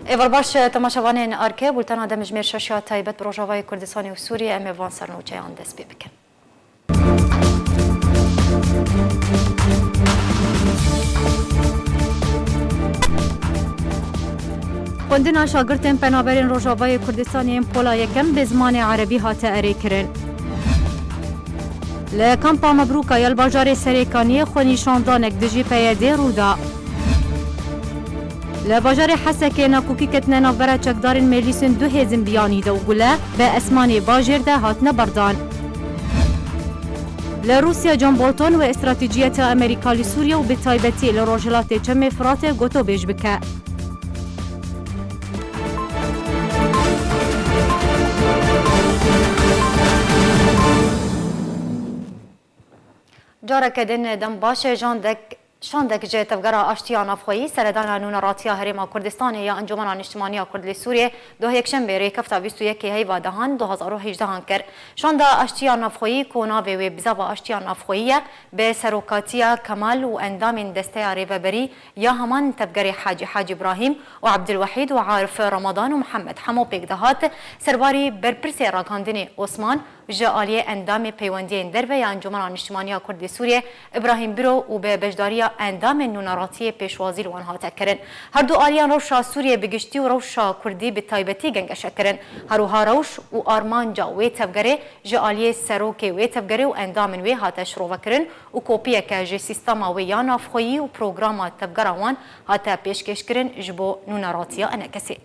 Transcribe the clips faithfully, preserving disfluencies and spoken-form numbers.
Êvar baş, temaşevanên Arke, bultena demjimêr şeş ya taybet bi Rojavayê Kurdistanê û Sûriyê, em ê van sernûçeyan dest pê bikin. Xwendina şagirtên penaberên Rojavayê Kurdistanê yên pola yekem bi zimanê erebî hate erêkirin. Li kampa Mebrûka ya li bajarê Serêkaniyê xwenîşandanek dijî P Y D rû da. Li bajarê Hesekê nakokî ketine navbera çekdarên mêlîsên du hêzên biyanî de û gule bi esmanê bajêr de hatine berdan. Li Rûsya John Bolton wê stratejiyeta Amerîka li Sûriye û bi taybetî li Rojhilatê Çemê Firatê gotobêj bike. Careke din dem baş e, jandek, şandek ji Tevgera Aştiya Navxweyî, Seredana Nûneratiya Herêma Kurdistanê ya Encûmena Niştimaniya Kurd li Sûriyê, doh yekşembê rêkefta bîst û yekê heyva dehan du hazar û hejdehan kir. Şanda Aştiya Navxweyî ku navê wê Bizava Aştiya Navxweyî ye, bi serokatiya Kemal û endamên Desteya Rêveberî ya heman tevgerê Hacî Hacî Îbrahîm û Ebdilwehîd û Arif Ramadan û Mihemed Hemo pêk dihat, serbarî berpirsê ragihandinê Osman, ji aliyê endamê peywendiyên derve ya Encûmena Niştimaniya Kurd li Sûriyê, Îbrahîm Biro û bi beşdariya endamên nûneratiyê pêşwazî li wan hate kirin. Her du aliyan rewşa Sûriyê bi giştî û rewşa Kurdî bi taybetî gengeşe kirin. Her wiha rewş û armanca wê tevgerê ji aliyê serokê wê tevgerê û endamên wê hate şirovekirin û kopiyeke ji sîstema wê ya navxweyî û programa tevgera wan hate pêşkêşkirin ji bo nûneratiya enekesê.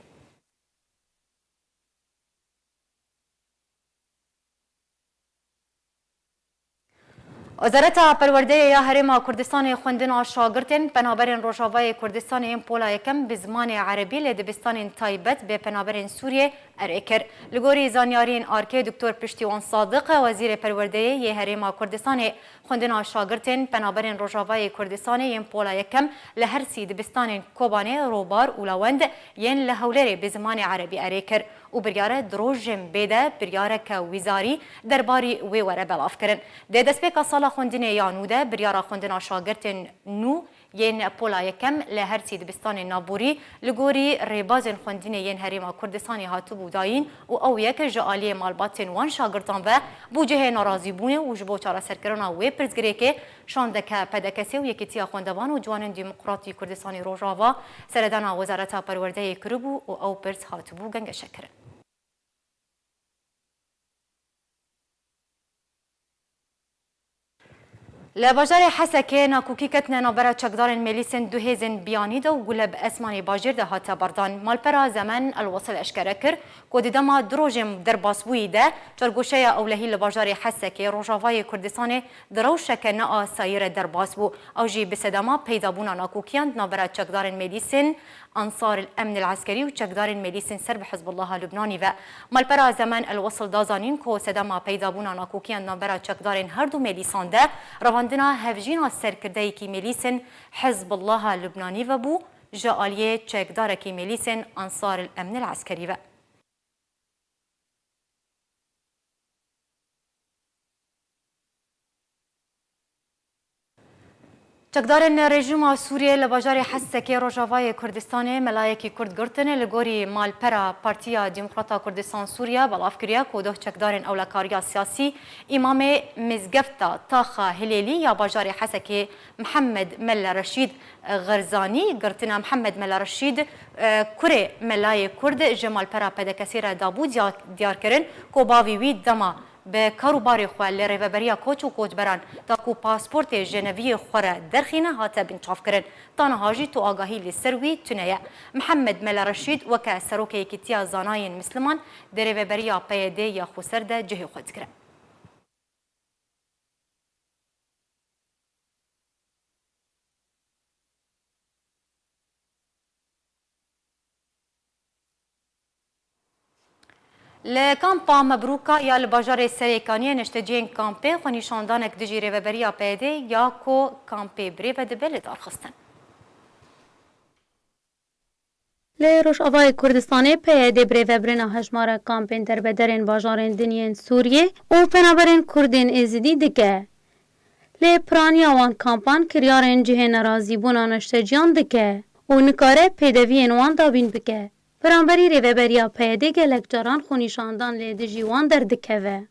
Wezareta Perwerdeyê ya Herêma Kurdistanê xwendina şagirtên penaberên Rojavayê Kurdistanê yên pola yekem bi zimanê erebî li dibistanên taybet bi penaberên Sûriyê erê kir. Li gorî zanyariyên Arkê Doktor Piştîwan Sadiq, Wezîrê Perwerdeyê yê Herêma Kurdistanê, xwendina şagirtên penaberên Rojavayê Kurdistanê yên pola yekem li her sî dibistanên Kobanê, Robar û Lawend yên li Hewlêrê bi zimanê erebî erê kir û biryare di rojên bê de biryareke wizarî derbarî wê were belavkirin. Di destpêka sala xwendinê ya nû de biryara xwendina şagirtên nû yên pola yekem li her sî dibistanên navborî li gorî rêbazên xwendinê yên Herêma Kurdistanê hatibû dayîn û ew yek ji aliyê malbatên wan şagirtan ve bû cihê nerazîbûnê û ji bo çareserkirina wê pirsgirêkê şandeke P D K S ê û Yekîtiya Xwendevan û Ciwanên Demokratî Kurdistanê Rojava seredana Wezareta Perwerdeyê kiribû û ew pirs hatibû gengeşekirin. Li bajarê Hesekê nakokî ketine navbera çekdarên mêlîsên du hêzên biyanî de û gule bi esmanê bajêr de hate berdan. Malpera Zemen El Wesil eşkere kir ku di dema du rojên derbasbûyî de çargoşeya ewlehî li bajarê Hesekê, Rojavayê Kurdistanê, di rewşeke ne asayî re derbas bû. Ew jî bi sedema peydabûna nakokiyan di navbera çekdarên mêlîsên Ansar el Emn el Eskerî û çekdarên mêlîsên ser bi Hizbullaha Lubnanî ve. Malpera Zemen El Wesil da zanîn ku sedema peydabûna nakokiyan di navbera çekdarên her du mêlîsan de revandina hevjîna serkirdeyekî mêlîsên Hizbullaha Lubnanî ve bû ji aliyê çekdarekî mêlîsên Ansar el Emn el Eskerî ve. Çekdarên rejîma Sûriyê li bajarê Hesekê Rojavayê Kurdistanê melayekî Kurd girtine. Li gorî malpera Partiya Demokrata Kurdistan Sûriye belav kiriye ku doh çekdarên ewlekariya siyasî, îmamê mizgefta Taxa Hilêlî ya bajarê Hesekê Mihemed Mele Reşîd Xerzanî girtine. Mihemed Mele Reşîd, e, kurê melayê Kurd ji malpera P D K S'ê re dabû diya-, diyar kirin ku bavê wî dema bi karûbarê xwe li Rêveberiya Koç û Koçberan da ku pasportê jeneviyê xwe re derxîne hate binçavkirin. Ta niha jî tu agahî li ser wî tune ye. Mihemed Mele Reşîd weke Serokê Yekîtiya Zanayên Misliman di Rêveberiya P Y D ya xweser de cihê xwe digire. Li kampa Mebrûka ya li bajarê Serêkaniyê nişteciyên kampê xwenîşandanek dijî Rêveberiya P Y D'ê ya ku kampê birêve dibe li dar xistin. Li Rojavayê Kurdistanê P Y D bi rêvebirina hejmara kampên derbederên bajarên din yên Sûriyê û penaberên Kurdên Êzidî dike. Lê piraniya wan kampan kiryarên cihê nerazîbûna neşteciyan dike û nikare pêdeviyên wan dabîn bike. Beramberî rêveberiya P Y D'ê gelek caran xwenîşandan li dijî wan derdikeve.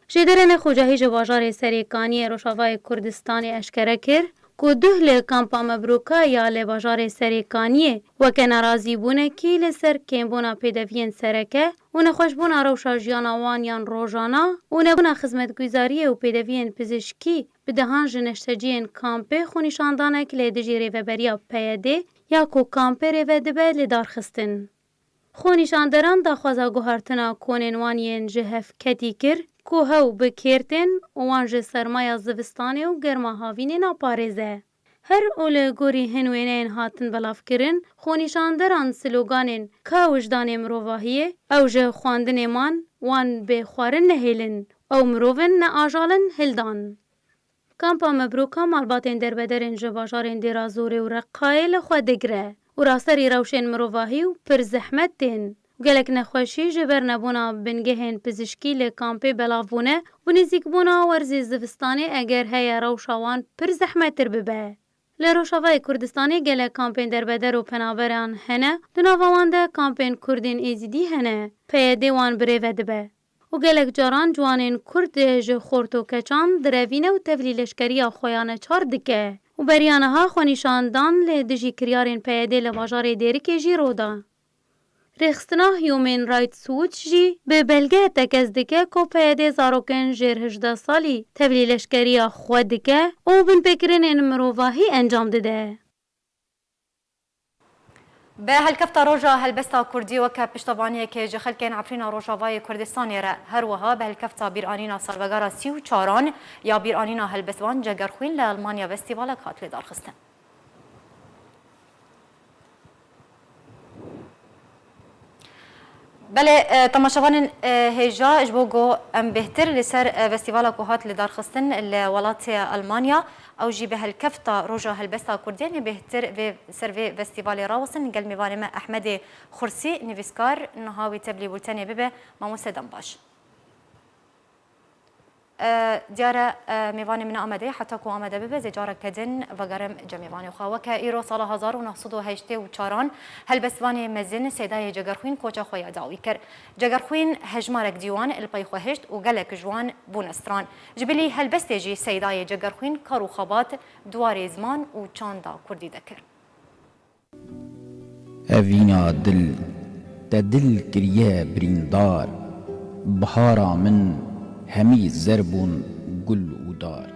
Jêderê Nexocahî ji bajarê Serêkaniyê Rojavayê Kurdistanê eşkere kir ku duh li kampa Mebroka ya li bajarê Serêkaniyê weke nerazîbûnekî li ser kêmbûna pêdeviyên sereke û nexweşbûna rewşa jiyana wan yan rojana û nebûna xizmetguzariyê û pêdeviyên pizişkî bi dehan ji neşteciyên kampê xwenîşandanek li dijî rêveberiya P Y D'ê ya ku kampê rêve dibe li dar xistin. Xwenîşanderan daxwaza guhertina konên wan yên ji hev ketî kir ku hew bi kêr tên û wan ji sermaya zivistanê û germa havînê naparêze. Her û li gorî hin wêneyên hatin belavkirin, xwenîşanderan sloganên Ka wijdanê mirovahiyê, ew ji xwendinê man, wan bê xwarin nehêlin, ew mirov in ne ajal in, hildan. Kampa Mebroka malbatên derbederên ji bajarên Dêra Zorê û Reqayê li xwe digire û raserî rewşên mirovahî û pir zehmet tên. Gelek nexweşî ji ber nebûna bingehên pizişkî li kampê belav bûne û nêzîkbûna werzê zivistanê eger heye rewşa wan pir zehmettir bibe. Li Rojavayê Kurdistanê gelek kampên derbeder û penaberan hene, di nava wan de kampên Kurdên Êzidî hene, P Y D wan birêve dibe. Û gelek caran ciwanên Kurd ji xort û keçan direvîne û tevlî leşkeriya xwe ya neçar dike û beriya niha xwenîşandan li dijî kiryarên P Y D li bajarê Dêrikê jî rû da. Rêxistina Human Rights Watch jî bi belge tekez dike ku P Y D zarokên jêr hejdeh salî tevlî leşkeriya xwe dike û binpêkirinên mirovahî encam dide. Bi helkefta Roja Helbesta Kurdî weke piştevaniyekê ji xelkên Efrîna Rojavayê Kurdistanê re, her wiha bi helkefta bîranîna salvegera sî û çaran ya bîranîna helbestvan Cegerxwîn li Elmanya festîvalek hat lêdarxistin. Belê, e, temaşevanên, e, hêja, ji bo ku em bêhtir li ser, e, festîvala ku hat lidarxistin li welatê Elmanya, ew jî bi helkefta Roja Helbesta Kurdî em ê bêhtir vê, ser vê festîvalê rawestin. Gel mêvanê me Ehmedê Xursî, nivîskar, niha wî tevlî bultenê bibe. Mamoste, dem baş. E, diyar e, e, mêvanê min amade ye, heta ku amade bibe, ez ê careke din vegerim cem mêvanê xwe. Weke îro sala hezar û neh sed û heştê û çaran helbestvanê mezin Seydayê Cegerxwîn koça xwe ya dawî kir. Cegerxwîn hejmarek dîwan li pey xwe hişt û gelek ji wan bûne stran. Ji bilî helbestê jî Seydayê Cegerxwîn kar û xebat di warê ziman û çanda kurdî de kir. Evîna dil, te dil kiriye birîndar, bihara min hemî zer bûn gul û dar.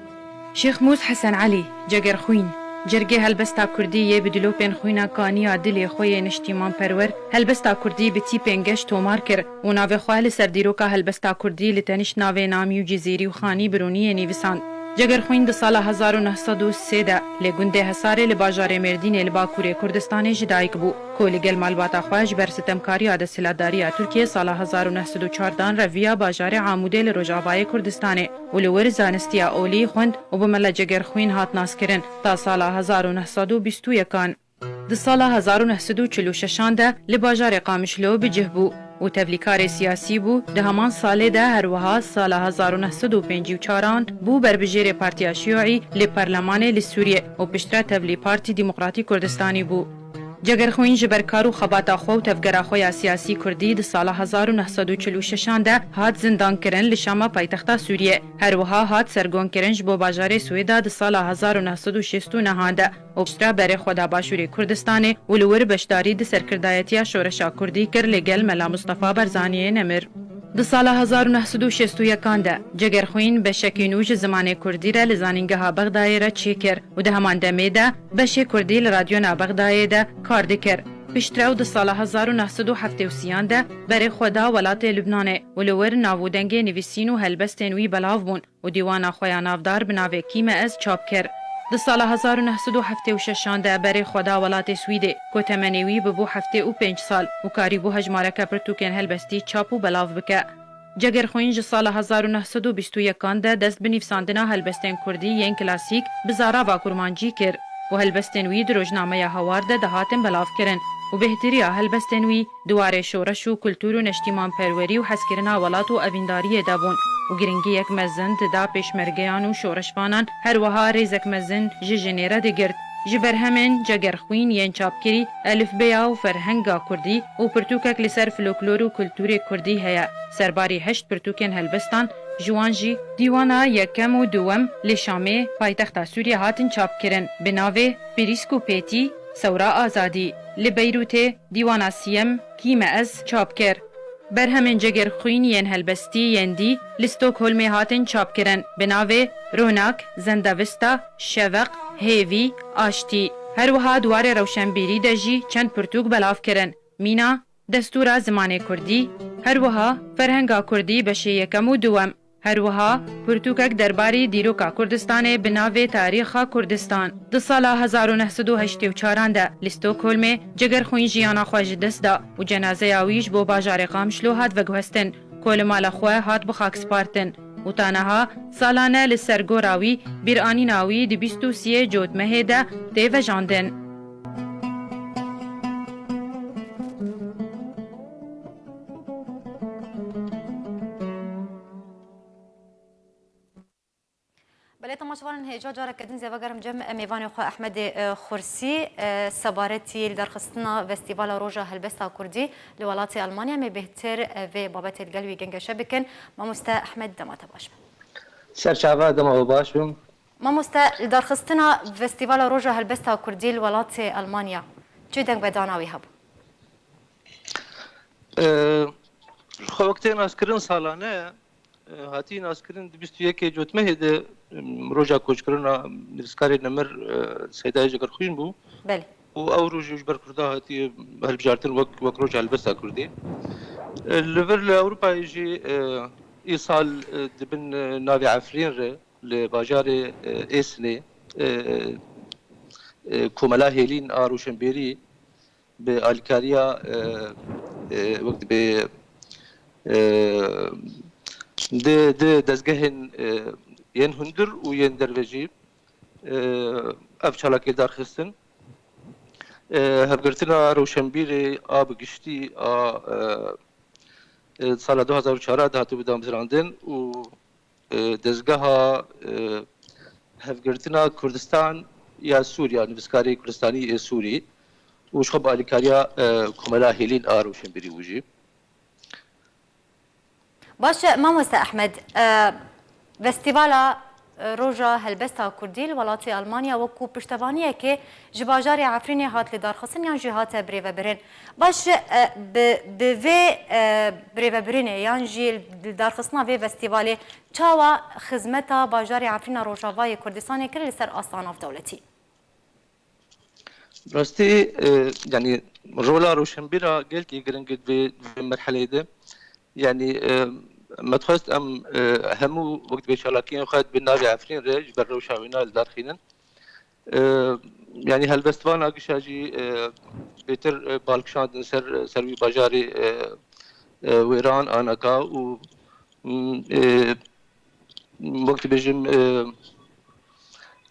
Şêxmûs Hesen Elî, Cegerxwîn, cergê helbesta kurdî yê bi dilopên xwîna kaniya dilê xwe yê niştîmanperwer, helbesta kurdî bi tîpên geş tomar kir û navê xwe li ser dîroka helbesta kurdî li tenişt navê Namî û Cizîrî û Xanî Birûniyê nivîsand. Cegerxwîn di sala hezar û neh sed û sê de li gundê Hesarê li bajarê Mêrdînê li bakurê Kurdistanê ji dayik bû, ku li gel malbata xwe ji ber sitemkariya desthilatdariya Tirkiyê sala hezar û neh sed û çar dan reviya bajarê Amûdê li rojavayê Kurdistanê û li wir zanistiya olî xwend û bi Mela Cegerxwîn hat naskirin ta sala hezar û neh sed û bîst û yekan. Di sala hezar û neh sed û çil û şeşan de li bajarê Qamişlo bi cih bû û tevlîkarê siyasî bû. Di heman salê de her wiha sala hezar û neh sed û pêncî û çaran bû berbijêrê Partiya Şîûî li Perlemanê li Sûriyê û piştre tevlî Partî Demokratî Kurdistanî bû. Cegerxwîn ji ber kar û xebata xwe û tevgera xwe ya siyasî kurdî di sala hezar û neh sed û çil û şeşan de hat zindankirin li Şama paytexta Sûriyê. Her wiha hat sergonkirin ji bo bajarê Swêda di sala hezar û neh sed û şêst û nehan de. û piştre berê xwe da Başûrê Kurdistanê û li wir beşdarî di serkirdayetiya şoreşa kurdî kir, li gel Mela Mustafa Barzaniyê nemir. Di sala hezar û neh sed û şêst û yekan de Cegerxwîn beşekî nû ji zimanê kurdî re li Zanîngeha Bexdayê re çêkir û di heman demê de beşê kurdî li Radyona Bexdayê de kar dikir. Piştre û di sala hezar û neh sed û heftê û sêyan de berê xwe da welatê Lubnanê û li wir nav û dengê nivîsîn û helbestên wî belav bûn. û dîwana xwe ya navdar bi navê Kî me ez çap kir. Di sala hezar û neh sed û heftê û şeşan de berê xwe da welatê Swîdê, ku temenê wî bibû heftê û pênc sal û karîbû hejmareke pirtûkên helbestî çap û belav bike. Cegerxwîn ji sala hezar û neh sed û bîst û yekan de dest bi nivîsandina helbestên kurdî yên klasîk bi zarava kurmancî kir û helbestên wî di rojnameya Hawar de dihatin belavkirin û bêhtiriya helbestên wî di warê şoreş û kultur û neştîmanperwerî û hezkirina welat û evîndariyê de bûn û giringiyek mezin dida pêşmergeyan û şoreşvanan, her wiha rêzek mezin ji jinê re digirt. Ji berhemên Cegerxwîn yên çapkirî, elifbeya û ferhenga kurdî û pirtûkek li ser folklor û kulturê kurdî heye. Serbarî heşt pirtûkên helbestan, ji wan jî dîwana yekem û duwem li Şamê, paytexta Sûriyê, hatin çapkirin, bi navê Pîrîsk û Pêtî, Sewra Azadî. Li Beyrûtê dîwana siyem, Kî me ez, çap kir. Berhemên Cegerxwîn yên helbestî yên dî li Stockholmê hatin çapkirin, bi navê Ronak, Zendavista, Şeveq, Hêvî, Aştî. Her wiha di warê rewşenbîrî de jî çend pirtûk belav kirin, mîna, destûra zimanê kurdî, her wiha ferhenga kurdî beşê yekem û duwem. Her wiha pirtûkek derbarî dîroka Kurdistanê bi navê Tarîxa Kurdistan. Di sala hezar û neh sed û heştê û çaran de li Stockholmê Cegerxwîn jiyana xwe ji dest da û cenazeya wî ji bo bajarê Qamişlo hat veguhestin, ku li mala xwe hat bi xak spartin û ta niha salane li ser gora wî bîranîna wî di bîst û siyê Cotmehê de tê vejandin. Belê, temaşevanên hêja, careke din zêde vegerim cem mêvanê xwe Ehmedê, e, Xursî, e, sebaretî li derxistina Festîvala Roja Helbesta Kurdî li welatê Almanya, em ê bêhtir, e, vê babetê li gel wî gengeşe bikin. Mamoste Ehmed, dema te baş be. Serçava, dema we baş be. Mamoste, li derxistina Festîvala Roja Helbesta Kurdî li welatê Almanya çi dengbedana wî hebû? E, xwe wek tê naskirin salane, e, hatiye naskirin di bîst û yekê Cotmehê de, em, roja koçkirina nivîskarê nemir, e, Seydayê Cegerxwîn bû. Belê. Û ew roj ji ber Kurda hatiye hilbijartin wek, wek roja helbesta Kurdî. E, li vir li Ewropayê jî, e, îsal, e, di bin, e, navê Efrîn re li bajarê, e, Êsinê, e, e, Komela Hêlîn a Roşenbêrî bi alîkariya, e, e, wek dibê, e, di, di dezgehên, e, yên hundir û yên derve jî, e, ev çalakî darxistin. E, hevgirtina rewşenbîrê a bi giştî a, e, e, sala du hazar û çar de hatibû damezrandin û e, dezgeha, e, hevgirtina Kurdistan ya Sûriya, nivîskarê Kurdistanî ê Sûrî û ji xwe bi alîkariya, e, Komela Hêlîn a Rewşenbîrî bû jî. Baş e, mamoste Ehmed, e, Festîvala, e, Roja Helbesta Kurdî li welatê Almanya wekû piştevaniyekê ji bajarê Efrînê hat lidarxistin yan jî hate birêvebirin. Baş e, bi, bi vê, e, birêvebirinê yan jî lidarxistina vê festîvalê çawa xizmeta bajarê Efrîna Rojavayê Kurdistanê kir li ser asta navdewletî? Rastî, e, yanî rola rewşenbîra gelkî giring e di vê, di vê merheleyê de. Yanî, e, me dixwest em, e, hemû wek dibê çalakiyên xwe di bin navê Efrîn re ji ber rewşa wêna li dar xînin. E, yanî helbestvana gişa jî, e, bêtir, e, bal kişandin ser, ser wî bajarê, e, e, wêran anaka û, m, e, wek dibêjim, e,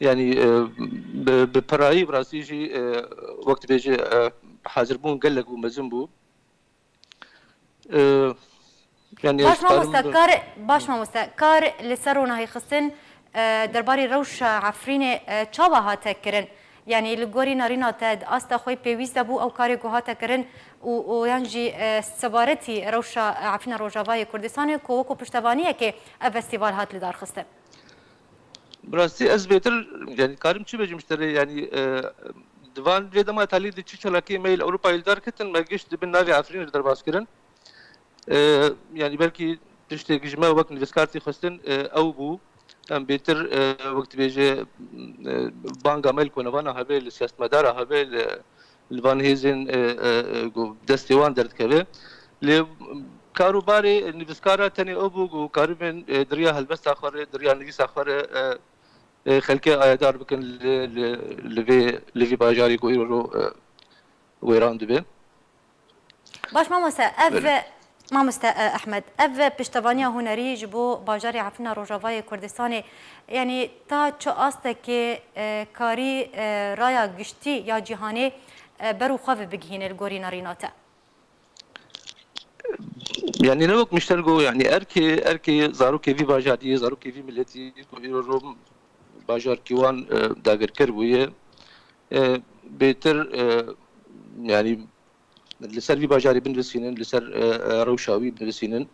yanî, e, bi, bi perayî bi rastî jî, e, wek dibêje, e, hazirbûn gelek bû, mezin bû. E, yanî Baş ez dikarim mamoste, kar, baş mamoste, kar li ser ronahîxistin, e, derbarê rewşa Efrînê, e, çawa hate kirin? Yanî li gorî narîna te di asta xwe pêwîst de bû ew karê ku hate kirin û, û yan jî, e, sebaretî rewşa, e, Efrîna Rojavayê Kurdistanê ku wekû piştevaniyekê ev festîval hat lidarxistin? Bi rastî ez bêtir, yanî, karim çi bêjim ji te re, yanî, e, di van vê dema talî di çi çalakiyê me yê li Ewropayê li dar ketin, me giş di bin navê Efrînê re derbas kirin. E, yanî belkî tiştê ji me wek nivîskar tê xwestin, e, ew bû. Em bêtir, e, wek dibêje, e, banga me li konevana hebe, li siyasetmedara hebe, li, li van hêzên, e, e, e, ku destê wan derdikeve. Lê kar û barê nivîskara tenê ew bû ku karibin, e, di riya helbesta xwe re, di riya nivîsa xwe re, e, e, xelkê ayedar bikin li, li, li vê, li vî bajarê ku îro, e, wêran dibe. Baş mamoste, ev Belê. mamoste, e, Ehmed, ev piştevaniya hunerî ji bo bajarê Efrîna Rojavayê Kurdistanê, yanî ta çi astekê, e, karî, e, raya giştî ya cîhanê, e, ber û xwe ve bigihîne li gorî nerîna te? Yanî ne wek Mişter got, yanî erkê, erkê zarokê vî bajariyê, zarokê vî miletî ku îro ro bajarkî wan, e, dagirker bûye. e, bêtir, e, yanî li ser vî bajarî binivîsînin, li ser, e, e, rewşa wî binivîsînin.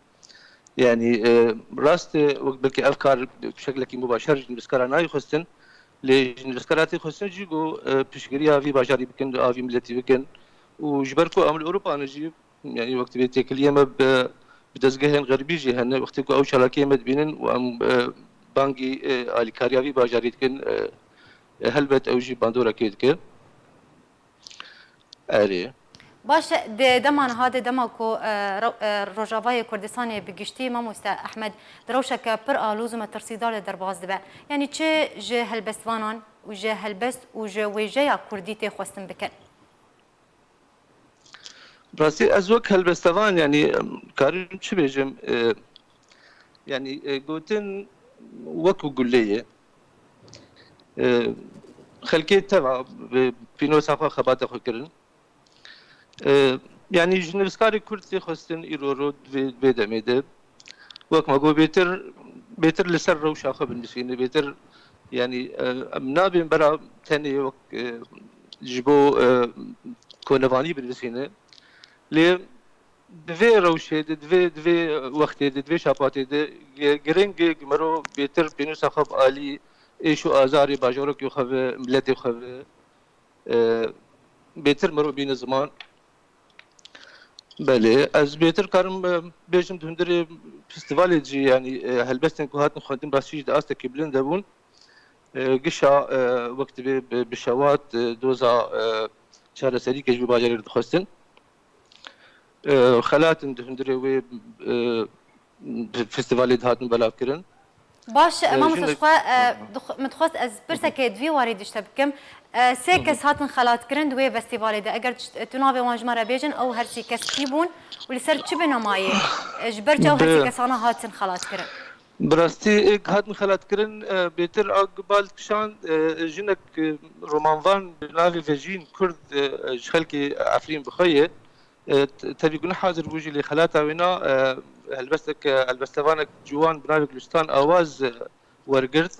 Yanî, e, rast e, wek belkî ev kar bi şeklekî mubaşer ji nivîskara nayê xwestin, lê ji nivîskara tê xwestin jî ku, e, piştgiriya vî bajarî bikin, a vî miletî bikin. Û ji ber ku em li Ewropa ne jî, yanî wek divê têkiliyê me bi, bi dezgehên xeribî jî hene, wextê ku ew çalakiyê me dibînin û em, e, bangî, e, alîkariya vî bajarî dikin, e, e, helbet ew jî bandorekê dike. Erê. Baş e, di dema niha de, dema ku, e, ro-, e, Rojavayê Kurdistanê bi giştî, mamoste Ehmed, di rewşeke pir alûz û metirsîdar de derbas dibe. Yanî çi ji helbestvanan û ji helbest û ji wêjeya kurdî tê xwestin bikin? Rastî ez wek helbestevan, yanî, em, karim çi bêjim, e, yanî, e, gotin wekû gulê ye. E, xelkê teva bi pînosa xwe xebata xwe kirin. E, yanî ji nivîskarê Kurd tê xwestin îro ro vê, vê demê de. Wek me got, bêtir, bêtir li ser rewşa xwe binivîsîne, bêtir, yanî, e, em nabên bera tenê wek, e, ji bo, e, konevanî binivîsîne. Lê di vê rewşê de, di vê, di vê wextê de, di vê şapatê de, gi-, giring e ku mero bêtir pênûsa xwe bi alî êş û azarê bajarokê xwe ve, miletê xwe ve, e, bêtir mero bîne ziman. Belê, ez bêtir karim, e, bêjim di hundirê festîvalê jî, yanî, e, helbestên ku hatin xwendin rastî jî di astekî bilind de bûn. E, gişa, e, wek divê bi, bi şewat, e, doza, e, çareserî ke ji vî bajarê re dixwestin. E, xelat in di hundirê wê, e, festîvalê dihatin belavkirin. Baş, e, e, mamoste, jin ji xwe, e, dix-, min dixwest ez pirsekê di vî warî dişte bikim. E, sê kes hatin xelatkirin di wê festîvalê de. Eger tu navê wan ji me re bêjin, ew her sê kes kî bûn û li ser çi binamayê, e, ji ber çi ew her sê kesana hatin xelatkirin? Bi rastî, êk hatin xelatkirin, e, bêtir a bal kişand, e, jinek, e, romanvan bi navê Vejîn Kurd, e, ji xelkê Efrîn bi xwe ye. E, t-, tevî ku nehazir bû jî lê xelata wêna, e, helbestek, e, helbestevanek ciwan bi navê Gulistan Awaz, e, wergirt.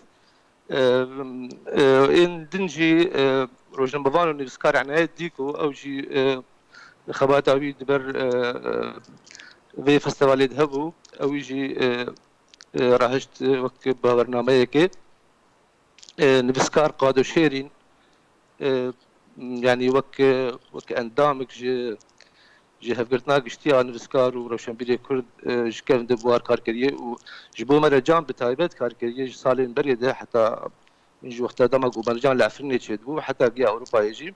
E, e, ên din jî, e, rojnamevan û nivîskar Enayet Dîko, ew jî, e, xebata wî di ber, e, e, vê festîvalê de hebû. Ew jî, e, e, rahişt, e, wek bawernameyekê. E, nivîskar Qado Şêrîn, e, yanî wek, e, wek endamik ji, ji Hevgirtina Giştî ya Nivîskar û Rewşenbîrê Kurd, e, ji kevin de bi war kar kiriye û ji bo Merecan bi taybet kar kiriye. Ji salên berê de heta ji wexta dema ku Merecan li Efrînê çêdibû, heta giya Ewropayê jî,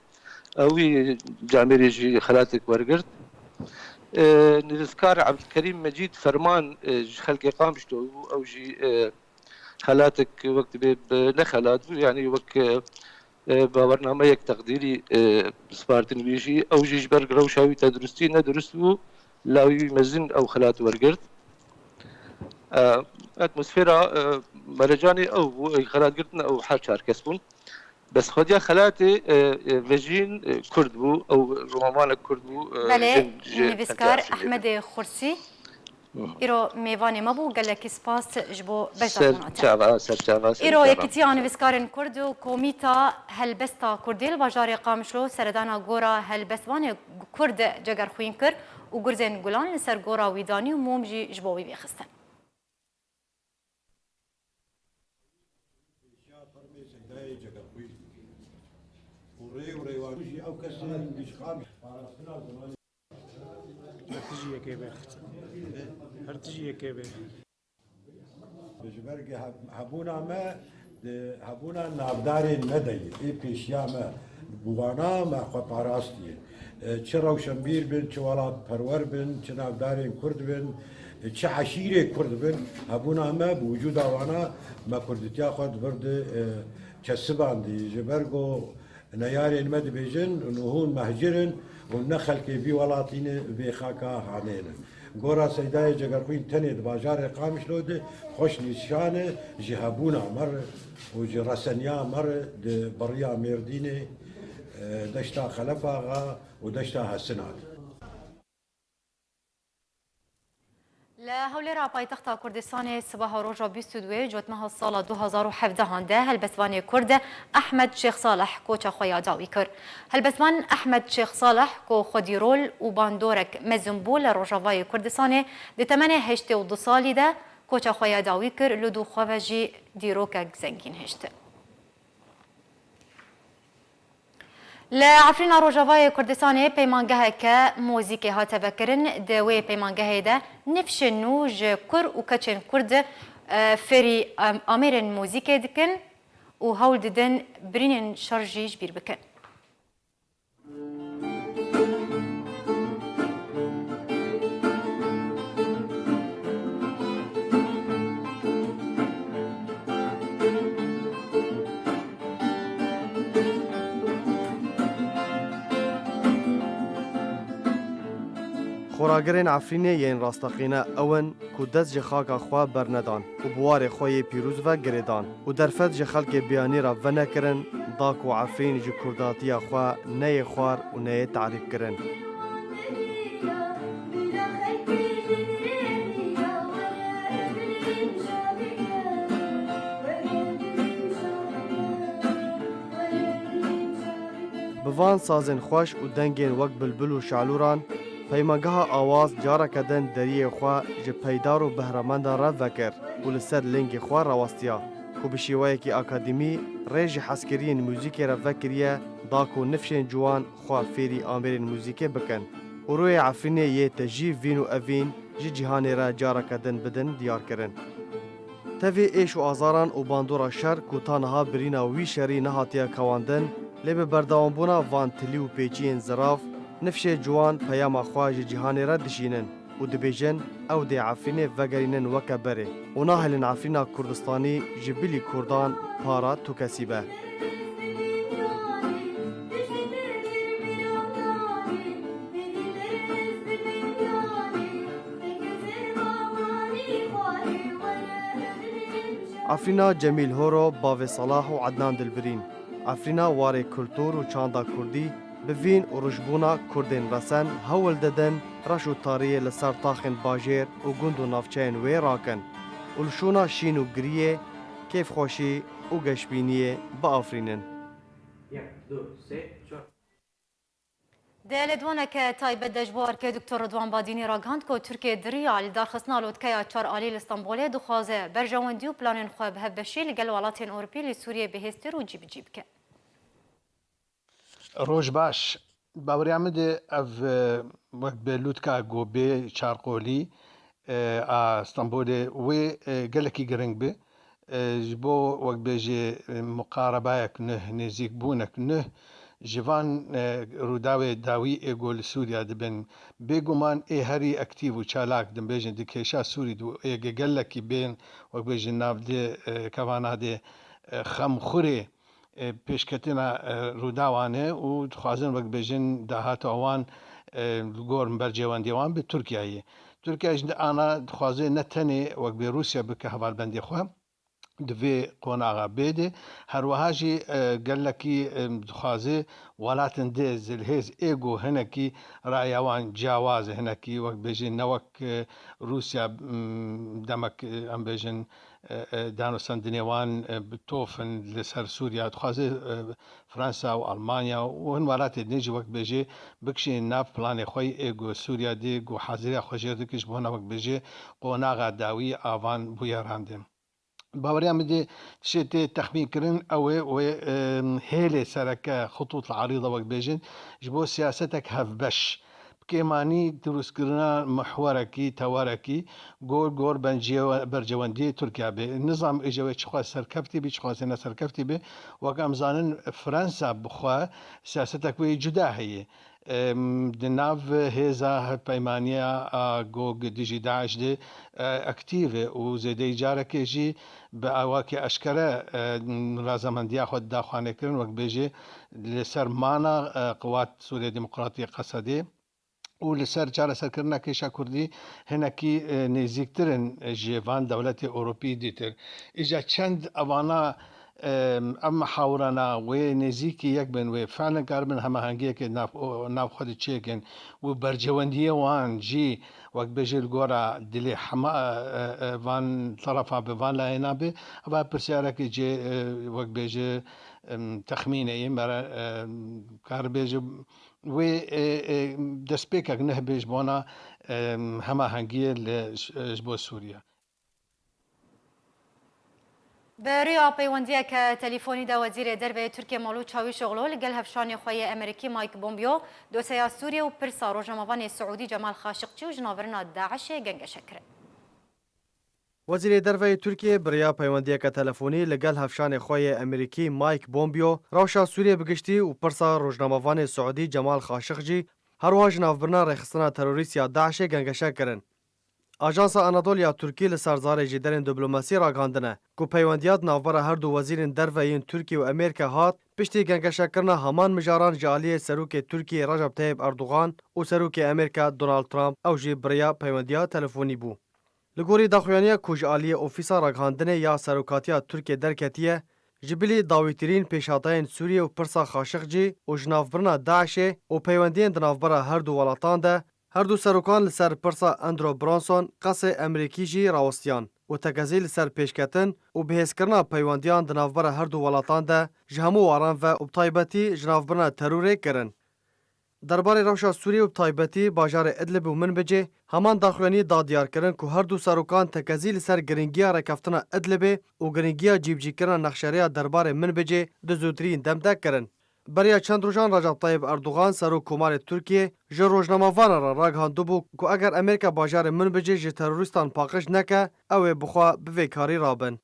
ew wî camêrê jî xelatek wergirt. E, nivîskar Ebdulkerîm Mecîd Ferman, e, ji xelkê Qamişlo bû, ew jî, e, xelatek wek dibê bi ne xelat bû, yanî wek, e, e, bawernameyek teqdîrî, e, spartin wî jî. Ew jî ji ber rewşa wî tenduristî nedurist bû, lawî wî mezin ew xelat wergirt. E, atmosfera, e, Merecanê ew bû, e, xelatgirtin ew her çar kes bûn. Bes xwediya xelatê, e, e, Vejîn, e, Kurd bû, ew romanvanek Kurd bû, e, Belê, jin ji nivîskar xelkê Efrînê bû. Ehmedê Xursî. Îro mêvanê me bû, gelekî spas ji bo beşdarbûna te. Ser çava, ser çava, ser çava. Îro Yekîtiya Nivîskarên Kurd û Komîta Helbesta Kurdî li bajarê Qamişlo seredana gora helbestvanê Kurd Cegerxwîn kir û gurzên gulan li ser gora wî danî û mom jî ji bo wî vêxistin. Her tijî yekê be. Her tijî yekê be. Ji ber ke heb-, hebûna me, di hebûna navdarên me de ye. Ê pêşiya me, bi wana me xwe parastiye. E, çi rewşenbîr bin, çi welatperwer bin, çi navdarên Kurd bin, e, çi eşîrê Kurd bin, hebûna me bi wicûda wana me kurditiya xwe di vir de, e, çesibandî. Ji ber ku Neyarên me dibêjin, hûn mehcir in û ne xelkê vî welatî ne, vê xaka hanê ne. Gora Seydayê Cegerxwîn tenê di bajarê Qamişlo de xweş nîşan e ji hebûna me re û ji reseniya me re di beriya Mêrdînê, e, deşta Xelef Axa û deşta Hesinat. Li Hewlêra paytexta Kurdistanê sibaha roja bîst û duyê Cotmeha sala du hazar û hevdehan de helbestvanê Kurd Ehmed Şêx Salih koça xwe ya dawî kir. Helbestvan Ehmed Şêx Salih ku xwedî rol û bandorek mezin bû li Rojavayê Kurdistanê, di temenê heştê û du salî de koça xwe ya dawî kir, li dû xwe ve jî dîrokek zengîn hişt. Li Efrîna Rojavayê Kurdistanê peymangeheke muzîkê hate vekirin. Di wê peymangehê de nifşên nû ji kur û keçên Kurd, e, fêrî, em, amêrên muzîkê dikin û hewl didin birînên şer jî ji bîr bikin. Xoragirên Efrînê yên rasteqîne ew in ku dest ji xaka xwe bernedan û bi warê xwe yê pîroz ve girêdan û derfet ji xelkê biyanî re venekirin, da ku Efrîn ji kurdatiya xwe neyê xwar û neyê tarîfkirin. Bi van sazên xweş û dengên wek bilbil û şalûran, peymangeha Awaz careke din deriyê xwe ji peydar û behremendan re vekir û li ser lingê xwe rawestiya, ku bi şêweyekî akademî rê ji hezkiriyên muzîkê re vekiriye, da ku nifşên ciwan xwe fêrî amêrên muzîkê bikin û rûyê Efrînê yê tejî vîn û evîn ji cîhanê re careke din bidin diyar kirin. Tevî êş û azaran û bandora şer ku ta niha birîna wî şerî nehatiye kewandin, lê bi berdewambûna van tilî û pêçiyên zirav, nifşê ciwan peyama xwe ji cîhanê re dişînin û dibêjin, ew dê Efrînê vegerînin weke berê û nahêlin Efrîna Kurdistanî ji bilî Kurdan para tu kesî be. Efrîna Cemîl Horo, bavê Salah û Ednan Dilbirîn. Efrîna warê kultur û çanda kurdî, bi vîn û rojbûna kurdên resen hewl didin reş û tariyê li ser taxên bajêr û gund û navçeyên wê rakin û li şûna şîn û giriyê, kêfxweşî û geşbîniyê biafrînin. Di lêdwaneke taybet de ji bo erkê Doktor Ridwan Badînî ragihand ku Tirkiye di riya lidarxistina lotkeya çar alî li Stenbolê dixwaze berjewendî û planên xwe bi hevbeşî li gel welatên Ewropî li Sûriyê bihêztir û cîbicî bike. Roj baş. Baweriya min de ev, e, wek bi lûtka ku bê çarqolî, e, a Stenbolê wê, e, gelekî giring bi. E, ji bo wek bêjê, e, muqarebayek nuh, nêzîkbûnek nuh ji van, e, rûdawê dawî ê ku li Sûriya dibin. Bêguman ê herî aktîf û çalak dibêjin di kêşa Sûrî de ê ge-, gelekî bên wek bêjin nav de, e, kevana de, e, xemxurê e, pêşketina, e, Rûdawan e û dixwazin wek bêjin dahata wan, e, li gor berjewendiyê wan bi Tirkiyeyê. Tirkiye jî ana dixwaze ne tenê wek bê Rûsya bike hevalbendê xwe di vê qonaxa bê de, her wiha jî, e, gelekî, e, dixwaze welatên di zilhêz ê ku hinekî raya wan ciyawaz e, hinekî wek bêjin ne wek, e, Rûsya, m, demek, e, em bêjin, e, e, danûstendinê wan, e, bi tof in li ser Sûriya. Dixwaze, e, Fransa û Almanya û hin welatê din jî wek bêjê bikişînin nav planê xwe yê ku Sûriya dê ku haziriya xwe jêr dike ji bona wek bêjê qonaxa dawî a van bûyeran de. Baweriya min dê tiştê tê texmîn kirin ew ê wê, e, hêlê sereke xitût erîda wek bêjin ji bo siyasetek hevbeş. Bi kêmanî dirûstkirina mihwerekî, tewerekî, gor gor bencîye-, bercewendiyê Tirkiye bê. Nizam êje wê çixwe serkeftî bî, çixwe zêne serkeftî bê. Wek em zanin, Fransa bi xwe siyasetek wê cuda heye. Em, di nav hêza hevpeymaniya a ku dijî DAIŞ de, e, aktîf e û zêdeyî carekê jî bi awakê eşkere, e, razemendiya xwe dida xwanêkirin, wek bêjê li ser mana, e, qewat Sûriyê Demokratî Qesedê. û li ser çareserkirina kêşa Kurdî hinekî, e, nêzîktir in ji van dewletê Ewropî dîtir. Îja çend evana, em, ev mihawirana wê nêzîkî yek bin, wê fiilen karibin hemahengiyekê nav, nav xwe de çêkin û berjewendiyê wan jî, wek bêje, li gora dilê hema, e, e, e, van terefa bi, van layena bi, eva pirsyareke cê, e, wek bêje, em, texmînê ye, mere, em, karibêje, wê, e, e, destpêkek nehbê ji bona, em, hemahengiyê li, ji, ji bo Sûriye. Bi rêya peywendiyeke telîfonî de Wezîrê Derve yê Tirkiyê Mevlût Çavîşoglu li gel hevşanê xwe yê Amerîkî Mike Pompeo dosyeya Sûriyê û pirsa rojnamevanê Siûdî Cemal Xaşiqçî û ji navbirina DAIŞê gengeşe kirin. Wezîrê Derve yê Tirkiyê bi rêya peywendiyeke telefonî li gel hevşanê xwe yê Amerîkî Mike Pompeo rewşa Sûriyê bi giştî û pirsa rojnamevanê Siûdî Cemal Xaşiqçî, her wiha ji navbirina rêxistina terorîst ya DAIŞê gengeşe kirin. Ajansa Anadolu ya Tirkî li ser zarê ji derên diplomasî ragihandine ku peywendiya di navbera her du wezîrên derve yên Tirkî û Amerîka hat, piştî gengeşekirina heman mijaran ji aliyê Serokê Tirkiyê Recep Tayyip Erdogan û Serokê Amerîka Donald Trump, ew jî bi rêya peywendiya telefonî bû. Li gorî daxuyaniya ku ji aliyê Ofîsa Ragihandinê ya Serokatiya Tirkiyê derketiye, ji bilî dawîtirîn pêşhateyên Sûriyê û pirsa Xaşiqcî û ji navbirina DAIŞê û peywendiyên di navbera her du welatan de, her du serokan li ser pirsa Andrew Brunson qasê Amerîkî jî rawistiyan û tekezî li ser pêşketin û bihêzkirina peywendiyan di navbera her du welatan de ji hemû waran ve û bi taybetî ji navbirina terorê kirin. Derbarê rewşa Sûriyê û bi taybetî bajarê Idlib û Minbicê, heman daxuyanî da diyarkirin ku her du serokan tekezî li ser giringiya rêkeftina Idlibê û giringiya cîbicîkirina nexşerêya derbarê Minbicê di zûtirîn dem de kirin. Beriya çend rojan Recep Tayyip Erdogan, Serok Komarê Tirkiyê, ji rojnamevanan re ragihandibû ku eger Amerîka bajarê Minbicê ji terorîstan paqij neke, ew ê bi xwe bi vê karî rabin.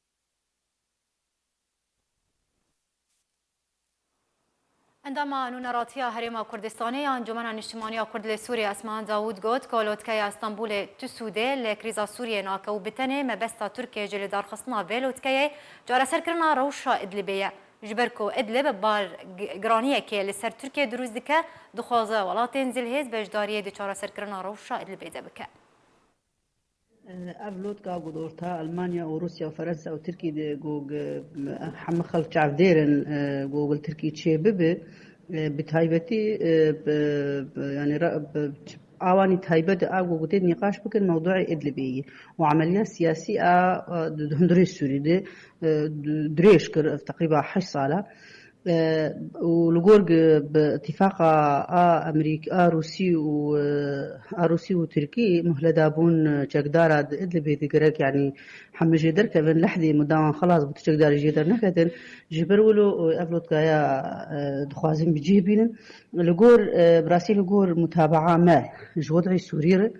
Endama Nûneratiya Herêma Kurdistanê ya Encûmena Niştimanî ya Kurd li Sûriyê Esma Dawûd got ku lotkeya Stenbolê tu sûdê li krîza Sûriyê nake û bi tenê mebesta Tirkiyê ji lidarxistina vê lotkeyê çareserkirina rewşa Idlibê ye. Ji ber ku Idlib bar gi-, giraniyekê li ser Tirkiyê dirûst dike, dixwaze welatên zilhêz beşdariyê di çareserkirina rewşa Idlibê de bike. Ev lotka ku di orta Almanya û Rûsya û Ferensa û Tirkî de ku, e, hemî xelk çavdêr in, e, ku li Tirkî çêbibe, e, bi taybetî, e, bi, bi, yanî re-, bi ç-, awanî taybet a ku tê nîqaş bikin mewduê Idlibê ye û emeliya siyasî a, e, di, di hundirê Sûrî de, e, di, dirêj kir, ev teqrîba heşt sal e. E, û li gor gi-, bi îtîfaqa a Amerîk-, a Rûsî û, e, a Rûsî û Tirkî muhleda bûn, e, çekdara di Idlibê di gerek, yanî hemî jê derkevin, lehdê mudaman xelas bû, tu çekdarî jê derneketin. Ji ber wilo, e, ev lotkaya, e, dixwazin bi cih bînin. Li gor, e, bi rastî li gor mutabaa me ji wed'ê Sûrî re,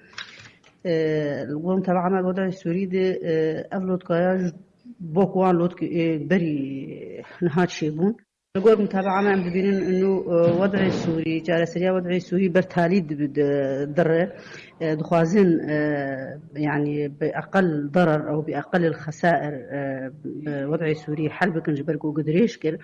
e, li gor mutabaa me bi wed'ê Sûrî de, e, ev lotkaya ji bo ku wan lotkê, e, berî niha çêbûn. Li gor mutabaa me em dibînin û, e, wed'ê Sûrî, çareseriya wed'ê Sûrî ber talî di, di, dire. E, dixwazin, e, yanî bi eqel darar ew bi eqel xesair, e, bi wed'ê Sûrî hel bikin ji ber ku dirêj kir.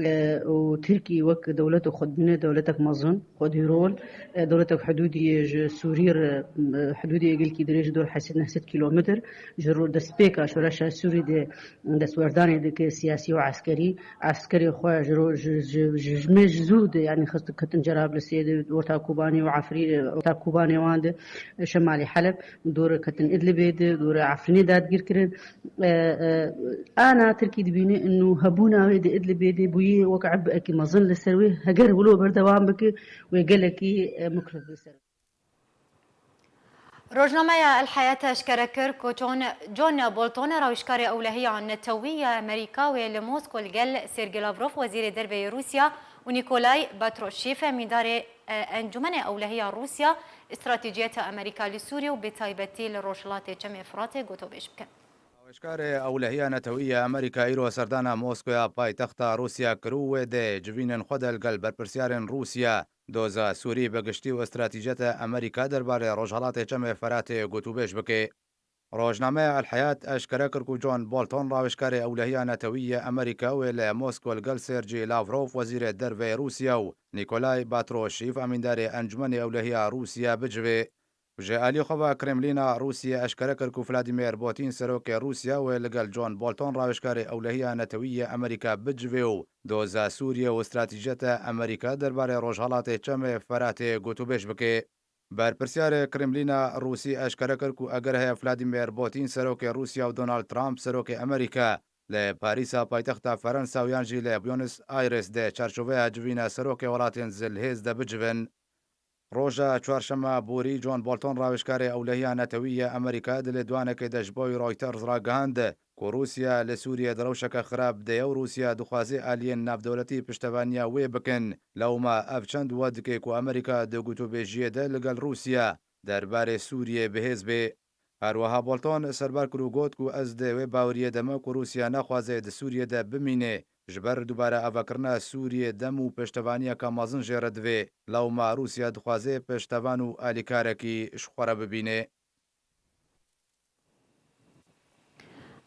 E, û Tirkî wek dewlet û xwe dibîne dewletek mezin, xwedî rol, e, dewletek hidûdî ji Sûrî re, e, hidûdê gelkî dirêj dor heyşt sed neh sed kîlometr, ji ro destpêka şoreşa Sûrî de destwerdanê dike siyasî û eskerî. Eskerê xwe ji ro-, ji, ji, ji, ji me ji zû de, yanî xist ketin Cerablisê de, orta Kobanê û Efrî-, orta Kobanê wan de, şemalê Heleb, dore ketin Idlibê de, dore Efrînê dadgîr kirin. E, e, ana Tirkî dibîne û hebûna wê di Idlibê de bûyî wek ebekî mezin li ser wê, heger wilo berdewam bike, wê gelekî, e, muklif bi ser. Rojnameya El Hayat eşkere kir ku John, John Bolton, rawişkarê ewlehiya netewî ya Amerîka wê li Mosko li gel Sergey Lavrov, wezîrê derve yê Rûsya, û Nikolay Patrushev, mîdarê, e, Encûmenê Ewlehiya Rûsya, stratejiyeta Amerîka li Sûriyê û bi taybetî li Rojhilatê Çemê Firatê gotobêj bikin. Rawişkarê ewlehiya netewî ya Amerîka îro serdana Moskoya paytexta Rûsya kir û wê dê civînên xwe de li gel berpirsiyarên Rûsya, doza Sûrî bi giştî û stratejiyeta Amerîka derbarê Rojhilatê Çemê Firatê gotûbêj bike. Rojnameya El Hayat eşkere kir ku John Bolton, rawişkarê ewlehiya netewî yê Amerîka wê li Mosko li gel Sergey Lavrov, wezîrê derve yê Rûsya, û Nikolay Patrushev, amîndarê Encûmenê Ewlehiya Rûsya bicivê. Ji alî xwe ve Kremlîna Rûsiyê eşkere kir ku Vladimir Putin, serokê Rûsya wê li gel John Bolton, rawêjkarê ewlehiya netewî yê Amerîka bicivê û doza Sûriyê û stratejiyeta Amerîka derbarê Rojhelatê Çemê Feratê gotûbêj bike. Berpirsyarê Kremlîna Rûsî eşkere kir ku eger heye Vladimir Putin, serokê Rûsya û Donald Trump, serokê Amerîka, li Parîsa paytexta Ferensa û yan jî li Buenos Aires de çarçoveya civîna serokê welatên zilhêz de bicivin. Roja çarşema borî John Bolton, rawêjkarê ewlehiya netewî yê Amerîka, di lêdwanekê de ji bo Reuters ragihand ku Rûsya li Sûriyê di rewşeke xirab de ye û Rûsya dixwaze aliyên navdewletî piştevaniya wê bikin. Lewma ev çend we dike ku Amerîka di gotûbêjiyê de li gel Rûsya derbarê Sûriyê bi hêz bê. Her wiha Bolton serbar kir û got ku ez di wê baweriyê de me ku Rûsya naxwaze di Sûriyê de bimîne, ji ber dubare avakirina Sûriyê dem û pêştevaniyeke mezin jê re divê. Lewma Rûsya dixwaze pêştevan û alîkarekî ji xwe re bibîne.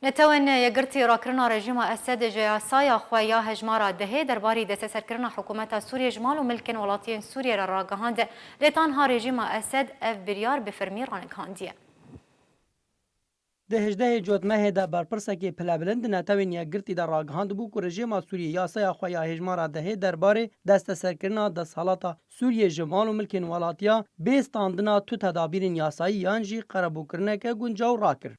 Netewên Yekgirtî rakirina rejîma Esed ji yasaya xwe ya hejmara dehê derbarî desteserkirina hikûmeta Sûriyê ji mal û milkên welatiyên Sûriyê re ragihand, lê tanha rejîma Esed ev biryar bi fermî ranigihandiye. Di hejdehê Cotmehê de berpirsekî pilebilind di Netewên Yekgirtî de ragihandibû ku rejîma Sûriyê yasaya xwe ya hêjmara dehê derbarê desteserkirina desthilata Sûriyê ji mal û milkên welatiya bê standina tu tedabîrên yasayî yan jî qerebûkirineke guncaw rakir.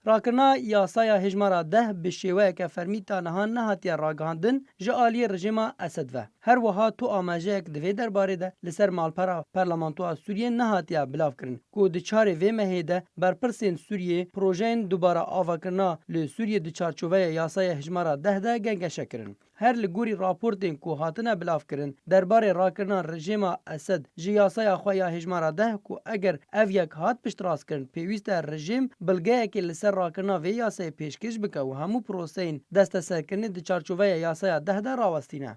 Rakirina yasaya hêjmara deh bi şêweyeke fermî ta niha nehatiye ragihandin ji aliyê rejîma Esed ve. Her wiha tu amajeyek di vê derbarê de li ser malpera Parlamentoya Sûriyê nehatiye bilavkirin ku di çarê vê mehê de berpirsên Sûriyê projeyên dubare avakirina li Sûriyê di çarçoveya yasaya hejmara deh de gengeşe kirin. Her li gorî raportên ku hatine bilavkirin derbarê rakirina rejîma Esed ji yasaya xwe ya hejmara deh ku eger ev yek hat piştrastkirin, pêwîst e rejîm bilgeyekê li ser rakirina vê yasayê pêşkêş bike û hemû proseyên desteserkirinê di çarçoveya yasaya deh de rawestîne.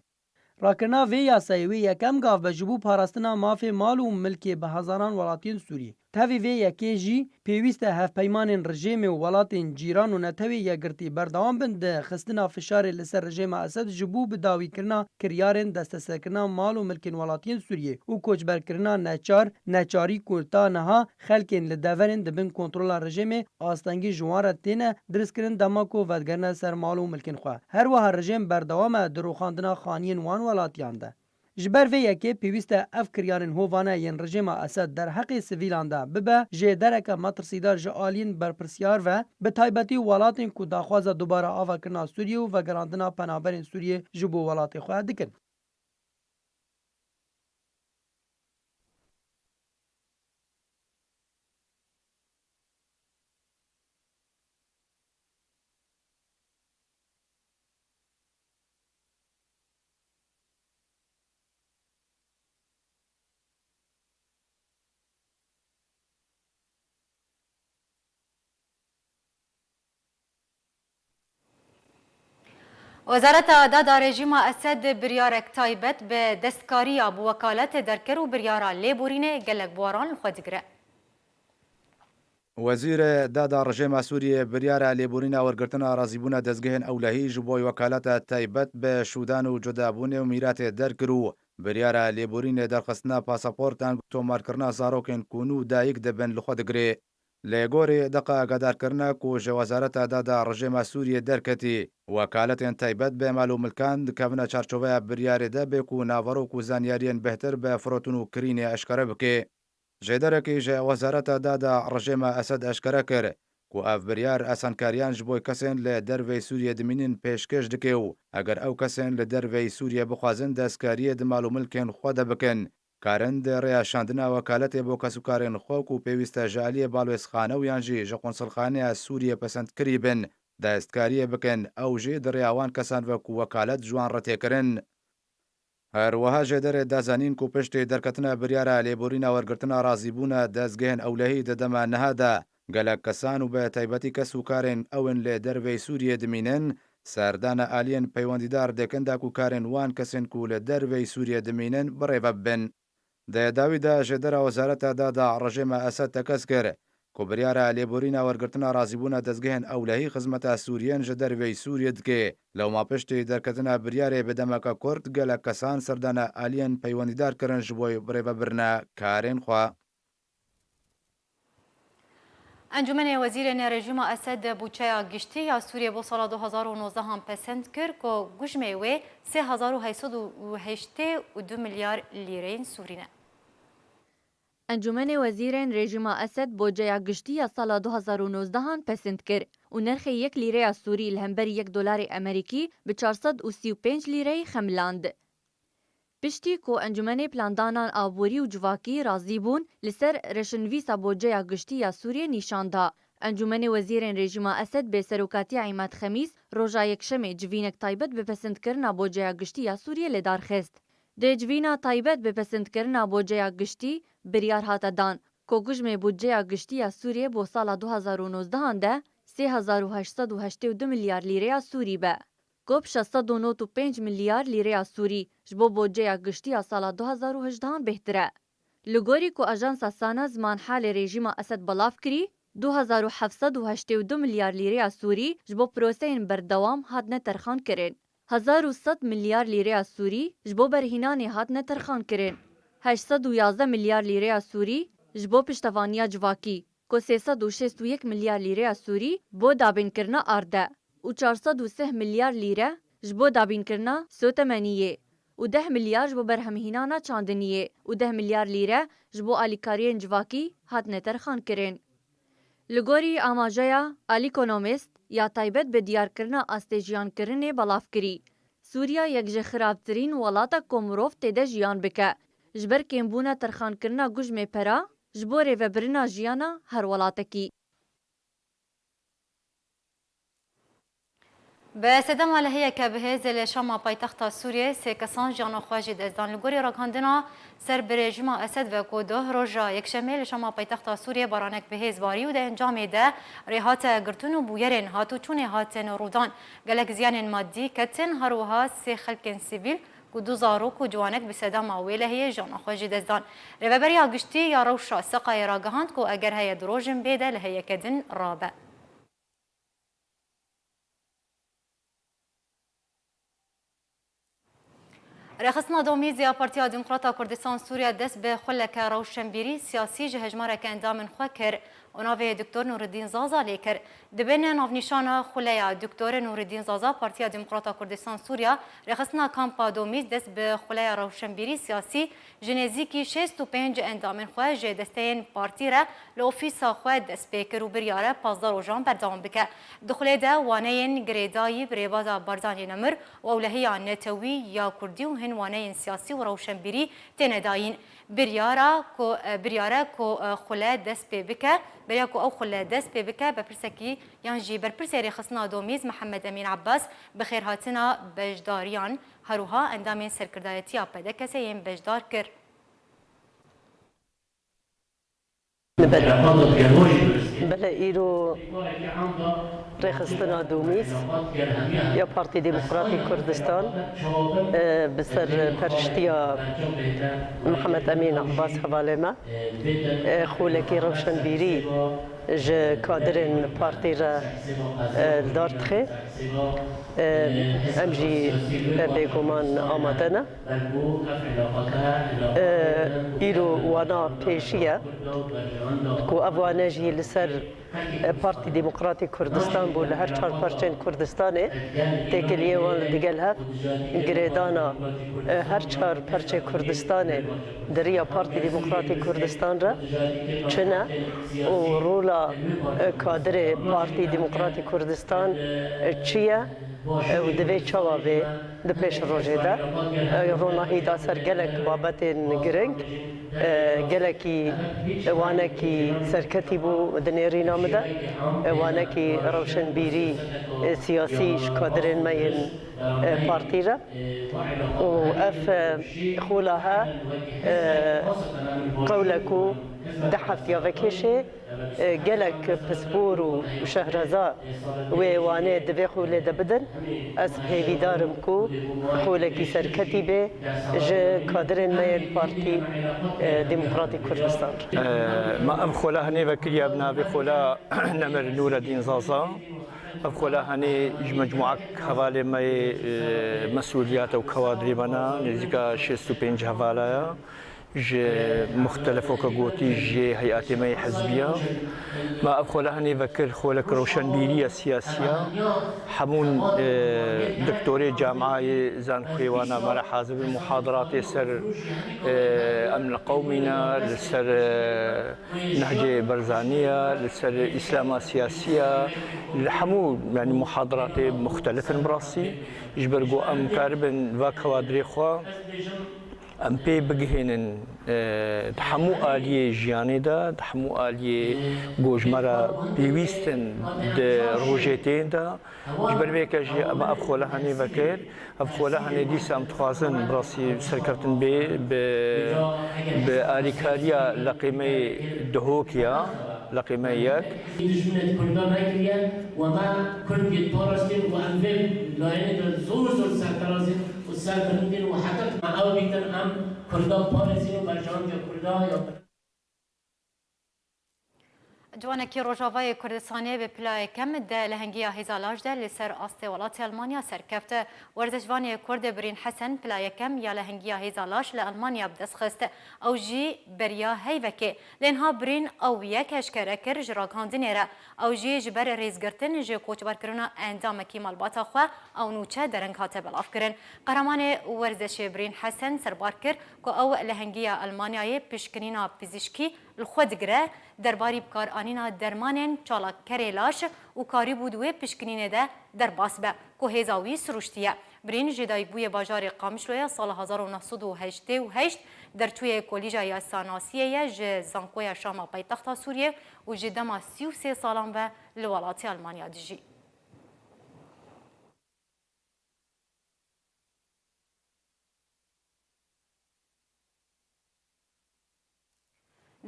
Rakirina vê yasayê wê yekem gav be ji bo parastina mafê mal û milkê bi hezaran welatiyên Sûriyê. Tevî vê yekê jî pêwîst e hevpeymanên rejîmê û welatên cîran û Netewê Yekgirtî berdewam bin di xistina fişarê li ser rejîma Esed ji bo bidawîkirina kiryarên desteserkirina mal û milkên welatiyên Sûriyê û koçberkirina neçar, neçarî ku ta niha xelkên li deverên di bin kontrola rejîmê astengî ji wan re têne diristkirin dema ku vedigerine ser mal û milkên xwe. Her wiha rejîm berdewam e di rûxandina xaniyên wan welatiyan de. Ji ber vê yekê pêwîst e ev kiryarên hovane yên rejîma Esed derheqê sivîlan de bibe jêdereke metirsîdar ji aliyên berpirsyar ve, bi taybetî welatên ku daxwaza dubare avakirina Sûriyê û vegerandina penaberên Sûriyê ji bo welatê xwe dikin. Wezareta Dada rejîma Esed biryarek taybet bi destkariya bi wekaletê derkir û biryara lêborînê gelek bi waran li xwe digire. Wezîrê Dada rejîma Sûriyê biryara lêborîna wergirtina razîbûna dezgehên ewlehî ji bo wekaleta taybet bi şûdan û cudabûnê û mîratê derkir û biryara lêborînê derxistina pasaportan, tomarkirina zarokên ku nû dayik dibin li xwe digire. Li gorî deqa agadarkirina ku ji Wezareta Dada rejîma Sûriyê derketî, wekaletên taybet bi mal û milkan dikevine çarçoveya biryarê de bê ku naverok û zanyariyên bêhtir bi firotin û kirînê eşkere bike. Jêderekî ji Wezareta Dada rejîma Esed eşkere kir ku ev biryar asankariyan ji bo kesên li derveyî Sûriyê dimînin pêşkêş dike û eger ew kesên li derveyî Sûriyê bixwazin destkariyê di mal û milkên xwe de bikin, karin di rêya şandina wekaletê bo kesûkarên xwe ku pêwîst e ji aliyê balwêzxane û yan jî ji qonsilxaneya Sûriyê pesendkirî bin, destkariyê bikin, ew jî di rêya wan kesan ve ku wekalet ji wan re tê kirin. Her wiha jêderê da zanîn ku piştî derketina biryara lêborîna wergirtina razîbûna dezgehên ewlehî di dema niha de, gelek kesan û bi taybetî kes û karên ew ên li derveyî Sûriyê dimînin, serdana aliyên peywendîdar dikin da ku karên wan kesên ku li derveyî Sûriyê dimînin birêve bibin. Di dawî de jêdera Wezareta Dada rejîma Esed tekez kir ku biryara lêborîna wergirtina razîbûna dezgehên ewlehî xizmeta Sûriyên ji derveyî Sûriyê dike. Lewma piştî derketina biryarê bi demeke kurt gelek kesan serdana aliyên peywendîdar kirin ji bo birêvebirina karên xwe. Encûmenê Wezîrên rejîma Esed budçeya giştî ya Sûriyê bo sala du hazar û nozdeh an pesend kir ku gujmê wê sê hezar û heyt sed û heştê û du milyar lîreyên Sûrî ne. Encûmenê Wezîrên rejîma Esed budçeya giştî ya sala du hazar û nozdeh an pesend kir û nirxê yek lîreya Sûrî li hemberî yek dolarê Amerîkî bi çar sed û sî û pênc lîreyî xemiland. Piştî ku Encûmenê Plandanan Aborî û Civakî razî bûn, li ser reşinvîsa budçeya giştî ya Sûriyê nîşan da. Encûmenê Wezîrên rejîma Esed bi serokatiya Îmad Xemîs roja Yekşemê civînek taybet bi pesendkirina budçeya giştî ya Sûriyê li dar xist. Di civîna taybet bi pesendkirina budçeya giştî biryar hate dan ku gujmê budçeya giştî ya Sûriyê bo sala du hazar û nozdeh an de sê hezar û heşt sed û heştê û du milyar lîreya Sûrî be. Ku bi şeş sed û nod û pênc milyar lîreya Sûrî ji bo budçeya giştî ya sala du hazar û hejdeh an bêhtir e. Li gorî ku ajansa Sana Ziman Halê rejîma Esed belav kirî, du hezar û heft sed û heştê û du milyar lîreya Sûrî ji bo proseyên berdewam hatine terxan kirin. Hezar û sed milyar lîreya Sûrî ji bo berhînanê hatine terxan kirin. Heşt sed û yazdeh milyar lîreya Sûrî ji bo piştevaniya civakî, ku sê sed û şêst û yek milyar lîreya Sûrî bo dabînkirina ard e û çar sed û sih milyar lîre ji bo dabînkirina sotemeniyê û deh milyar ji bo berhemhînana çandiniyê û deh milyar lîre ji bo alîkariyên civakî hatine terxan kirin. Li gorî amajeya Alîkonomîst ya taybet bi diyarkirina astê jiyankirinê belav kirî, Sûriya yek ji xirabtirîn welata ku mirov tê de jiyan bike. Ji ber kêmbûna terxankirina gujmê pera, ji bo rêvebirina jiyana her welatekî. Bi sedema lehiyeke bihêz li Şama paytexta Sûriyê sê kesan jiyana xwe ji dest dan. Li gorî ragihandina ser bi rejîma Esed ve ku doh roja Yekşemê li Şama paytexta Sûriyê baranek bihêz barî û di encamê de rê hate girtin û bûyerên hatûçûnê hatin rûdan. Gelek ziyanên madî ketin, her wiha sê xelkên sivîl ku du zarok û ciwanek bi sedema wê lehiyê jiyana xwe ji dest dan. Rêveberiya giştî ya rewşa Seqayê ragihand ku eger heye du rojên bê de lehiyeke din rabe. Rêxistina Domîz ya Partiya Demokrata Kurdistan Sûriye dest bi xuleke rewşenbîrî siyasî ji hejmareke endamên xwe kir û navê Doktor Nûreddîn Zaza lê kir. Di bin navnîşana xuleya Doktor Nûreddîn Zaza Partiya Demokrata Kurdistan Sûriye rêxistina kampa Domîz dest bi xuleya rewşenbîrî siyasî ji nêzîkî şêst û pênc endamên xwe ji desteyên partî re li ofîsa xwe dest pê kir û biryar e pazdeh rojan berdewam bike. Di xulê de waneyên girêdayî bi rêbaza Barzanî Nemir û ewlehiya netewî ya kurdî û hin waneyên siyasî û rewşenbîrî têne dayîn. Biryara ku, e, biryar e ku, e, xule dest pê bike, beriya ku ew xule dest pê bike, berpirsekî yan jî berpirsê rêxistina Domîz Mihemed Emîn Ebbas bi xêrhatina beşdariyan, her wiha endamên serkirdayetiya P D K S yên beşdar kir. Bele îro rêxistina Domîz ya Partî Demokratî Kurdistan, e, bi ser periştiya Mihemed Emîn Abbas hevalê me, e, xulekî rewşenbîrî ji kadirên partî re, e, li dar dixe. E, em jî, e, bêguman amade ne. E, îro wana pêşî ye ku ev wane jî li ser, e, Partî Demokratîk Kurdistan bû, li her çar parçên Kurdistanê têkiliyê wan li digel hev girêdana, e, her çar parçê Kurdistanê di riya Partî Demokratîk Kurdistan re çi ne û rola, e, kadirê Partî Demokratîk Kurdistan, e, çi ye, e, û divê çawa bê di pêş rojê de. E, ronahî da ser gelek babetên giring, e, gelekî wanekî serketî bû di nêrîna min de. E, wanekî rewşenbîrî, e, siyasî ji kadirên me yên, e, partî re. Û ev, e, xula he, e, qewle ku di heftiya vekêşê, e, gelek pispor û şehreza wê wanê di vê xulê de bidin. Ez hêvîdar im ku xulekî serketî bê ji kadirên me yên Partî, e, Demokratîk Kurdistan re. E, me ev xula henê vekiriye bi navê xula Nemir Nûredîn Zaza. Ev xula henê ji mecmuak hevalê me yê, e, mesûliyate û kawadrê me ne, nêzîka şêst û pênc hevala ye. Ji muxtelef weke gotî ji heyetê me yê hizbiya. Me ev xwele hinê vekir, xwelek roşenbîriya siyasiya. Hemû, e, doktorê camiyayê zanxwêwana me re hazir bin muhadaratê ser, e, emn qewmî ne, li ser, e, Nehcê Berzanî ye, li ser Îslama siyasî ye, li hemû, yanî muhadaratê muxtelif in bi rastî. Ji ber ku em karibin va kewadirê xwe em pê bigihînin, e, di hemû aliyê jiyanê de, di hemû aliyê ku ji me re pêwîst in di rojê tên de. Ji ber vê yekê jî em ev xwele henê vekir. Ev xwele henê dîsa em dixwazin bi rastî serkeftin bê bi, bi alîkariya leqîmeyê duhokî ya, leqîmeyê yek. Dijminê Kurda nekiriye û me Kurd yê parastin û em vê layînê de zor zor serderazin û serdirindin û heta me ew bîtin em Kurda parêzin û berjewantiya Kurda ya Ciwanekî Rojavayê Kurdistanê bi pila yekem di lehengiya hêza laş de li ser astê welatê Almanya serkeft. Werzişvanê Kurd Birîn Hesen pila yekem ya lehengiya hêza laş li Almanya bi dest xist. Ew jî beriya heyvekê. Lê niha Birîn ew yek eşkere kir ji ragihandinê re. Ew jî ji ber rêzgirtin ji koçberkirina endamekî malbata xwe ew nûçe dereng hate belavkirin. Qehremanê werzişê Birîn Hesen serbar kir ku ew lehengiya Almanyayê pişkinîna pizîşkî li xwe digire, derbarî bikaranîna dermanên çalakkerê laş û karîbû di wê pişkinînê de derbas be ku hêza wî siruştiye. Birîn ji dayikbûyê bajarê Qamişlo ye, sala hezar û neh sed û heştê û heşt derçûyê Kolîja Yasanasiyê ye, ji Zankoya Şama paytexta Sûriyê û ji dema sî û sê salan ve li welatê Almanya dijî.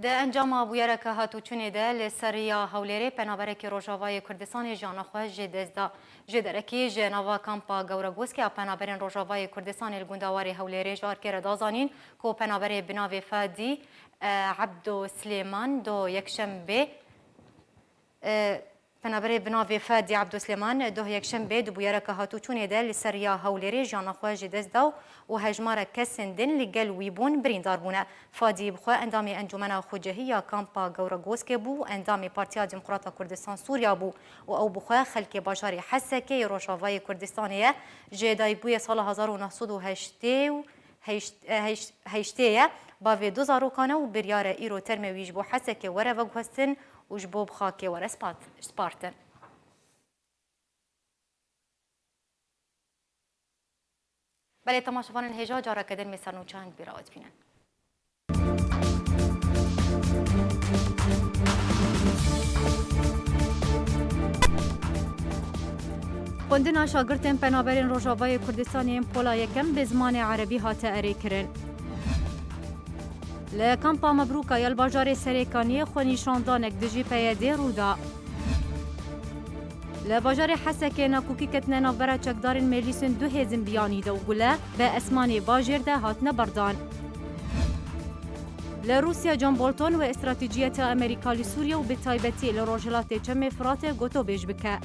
Di encama bûyereke hatûçûnê de li ser riya Hewlêrê penaberekî Rojavayê Kurdistanê jiyana xwe ji dest da. Ji derekî ji nava kampa Gewregoskê ya penaberên Rojavayê Kurdistanê li gundewarê Hewlêrê ji arkê re da zanîn ku penaberê bi navê Fadî, e, Ebdo Silêman do yekşembê, e, Penaberê bi navê Fadî Ebdosleman doh yekşembê di bûyereke hatûçûnê de li ser riya Hewlêrê jiyana xwe ji dest da û hejmarek kesên din li gel wî bûn birîndar bûne. Fadî bi xwe endamê Encûmena Xwecihî ya Kampa Gewregoskê bû û endamê Partiya Demokrata Kurdistan Sûriya bû û ew bi xwe xelkê bajarê Hesekê yê Rojavayê Kurdistanê ye. Ji dayikbûyê sala hezar û neh sed û heştê û heşt, e, heşt, heştê ye. Bavê du zarokan e û biryar e îro termê wî ji bo Hesekê were veguhestin û ji bo bi xakê were spat-, spartin. Belê temaşevanên hêja, careke din mê sernûçeyên bîra we dibînin. Xwendina şagirtên penaberên Rojavayê Kurdistanê yên pola yekem bi zimanê erebî hate erêkirin. Li kampa Mebrûka ya li bajarê Serêkaniyê xwenîşandanek dijî P Y D'ê rû da. Li bajarê Hesekê nakokî ketine navbera çekdarên meclîsên du hêzên biyanî de û gule bi esmanê bajêr de hatine berdan. Li Rûsya John Bolton wê stratejiyeta Amerîka li Sûriye û bi taybetî li Rojhilatê Çemê Firatê gotobêj bike.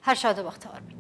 Her şad û bextewar bin.